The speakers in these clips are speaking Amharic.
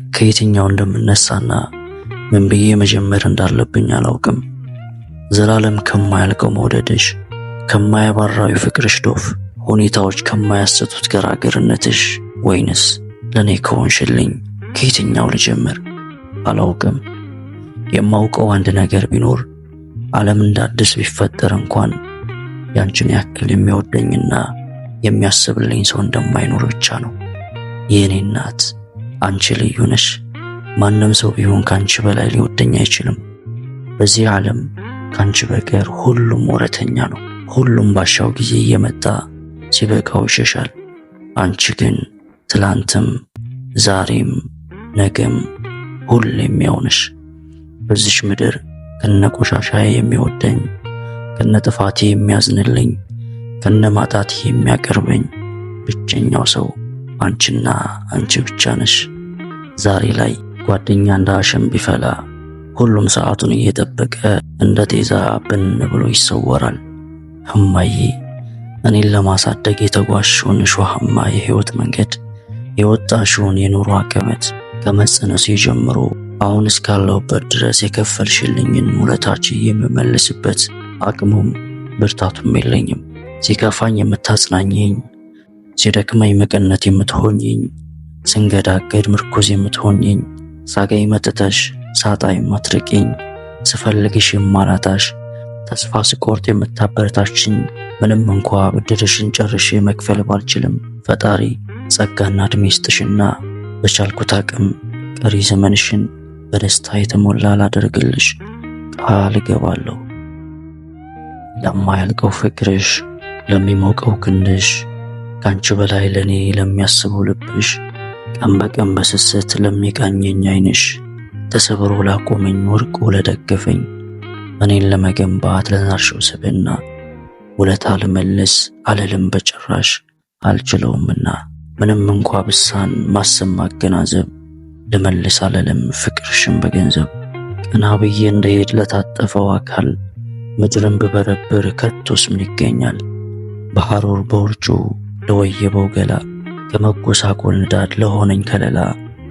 ከየትኛው እንደምነሳና ምን ብዬ መጀመር እንዳለብኝ አላውቅም። ዘላለም ከማያልቀው መውደድሽ፣ ከማያባራው የፍቅርሽ ዶፍ፣ ሁኔታዎች ከማያሰቱት ገራገርነትሽ፣ ወይንስ ለእኔ ከሆንሽልኝ ከየትኛው ልጀምር አላውቅም። የማውቀው አንድ ነገር ቢኖር ዓለም እንደ አዲስ ቢፈጠር እንኳን ያንቺን ያክል የሚወደኝና የሚያስብልኝ ሰው እንደማይኖር ብቻ ነው። የእኔ እናት አንቺ ልዩ ነሽ። ማንም ሰው ቢሆን ካንቺ በላይ ሊወደኝ አይችልም። በዚህ ዓለም ካንቺ በቀር ሁሉም ወረተኛ ነው። ሁሉም ባሻው ጊዜ እየመጣ ሲበቃው ይሸሻል። አንቺ ግን ትላንትም፣ ዛሬም፣ ነገም ሁሌም ያው ነሽ። በዚች ምድር ከነቆሻሻዬ የሚወደኝ፣ ከነጥፋቴ የሚያዝንልኝ፣ ከነማጣቴ የሚያቀርበኝ ብቸኛው ሰው አንቺና አንቺ ብቻ ነሽ። ዛሬ ላይ ጓደኛ እንደ አሸን ቢፈላ ሁሉም ሰዓቱን እየጠበቀ እንደ ጤዛ ብን ብሎ ይሰወራል። እማዬ እኔን ለማሳደግ የተጓዝሽውን እሾሃማ የህይወት መንገድ፣ የወጣሽውን የኑሮ አቀበት፣ ከመጸነሴ ጀምሮ አሁን እስካለሁበት ድረስ የከፈልሽልኝን ውለታች የምመልስበት አቅሙም ብርታቱም የለኝም። ሲከፋኝ የምታጽናኘኝ፣ ሲደክመኝ መቀነት የምትሆኝኝ፣ ስንገዳገድ ምርኩዝ የምትሆኝኝ፣ ሳገኝ መጥተሽ ሳጣ የማትርቂኝ፣ ስፈልግሽ የማላጣሽ፣ ተስፋ ስቆርጥ የምታበረታችኝ፣ ምንም እንኳ ብድርሽን ጨርሼ መክፈል ባልችልም ፈጣሪ ጸጋና እድሜ ይስጥሽና በቻልኩት አቅም ቀሪ ዘመንሽን በደስታ የተሞላ ላደርግልሽ ቃል እገባለሁ። ለማያልቀው ፍቅርሽ፣ ለሚሞቀው ክንድሽ፣ ከአንቺ በላይ ለእኔ ለሚያስበው ልብሽ፣ ቀን በቀን በስስት ለሚቃኘኝ ዓይንሽ፣ ተሰብሮ ላቆመኝ ወርቆ ለደገፈኝ፣ እኔን ለመገንባት ለናርሽው ስብዕና ውለታ ልመልስ አልልም በጭራሽ አልችለውምና፣ ምንም እንኳ ብሳን ማሰብ ማገናዘብ ልመልስ አልልም ፍቅርሽን በገንዘብ። ቀና ብዬ እንደሄድ ለታጠፈው አካል ምድርን ብበረብር ከቶስ ምን ይገኛል? በሐሩር በውርጩ ለወየበው ገላ፣ ከመጎሳቆል ንዳድ ለሆነኝ ከለላ፣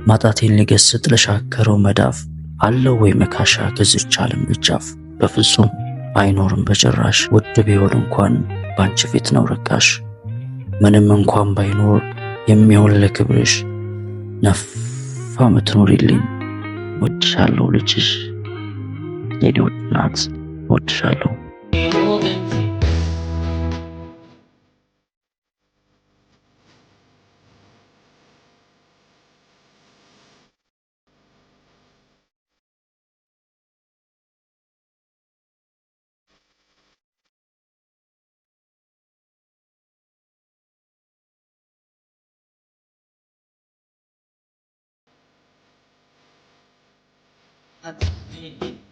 ማጣቴን ሊገስጥ ለሻከረው መዳፍ አለው ወይ መካሻ ከዚች ዓለም ደጃፍ? በፍጹም አይኖርም በጭራሽ፣ ውድ ቢሆን እንኳን ባንቺ ፊት ነው ርካሽ። ምንም እንኳን ባይኖር የሚሆን ለክብርሽ፣ ነፍ ዓመት ኑሪልኝ። ወድሻለሁ ልጅሽ፣ የኔ ውድ እናት፣ ወድሻለሁ። That's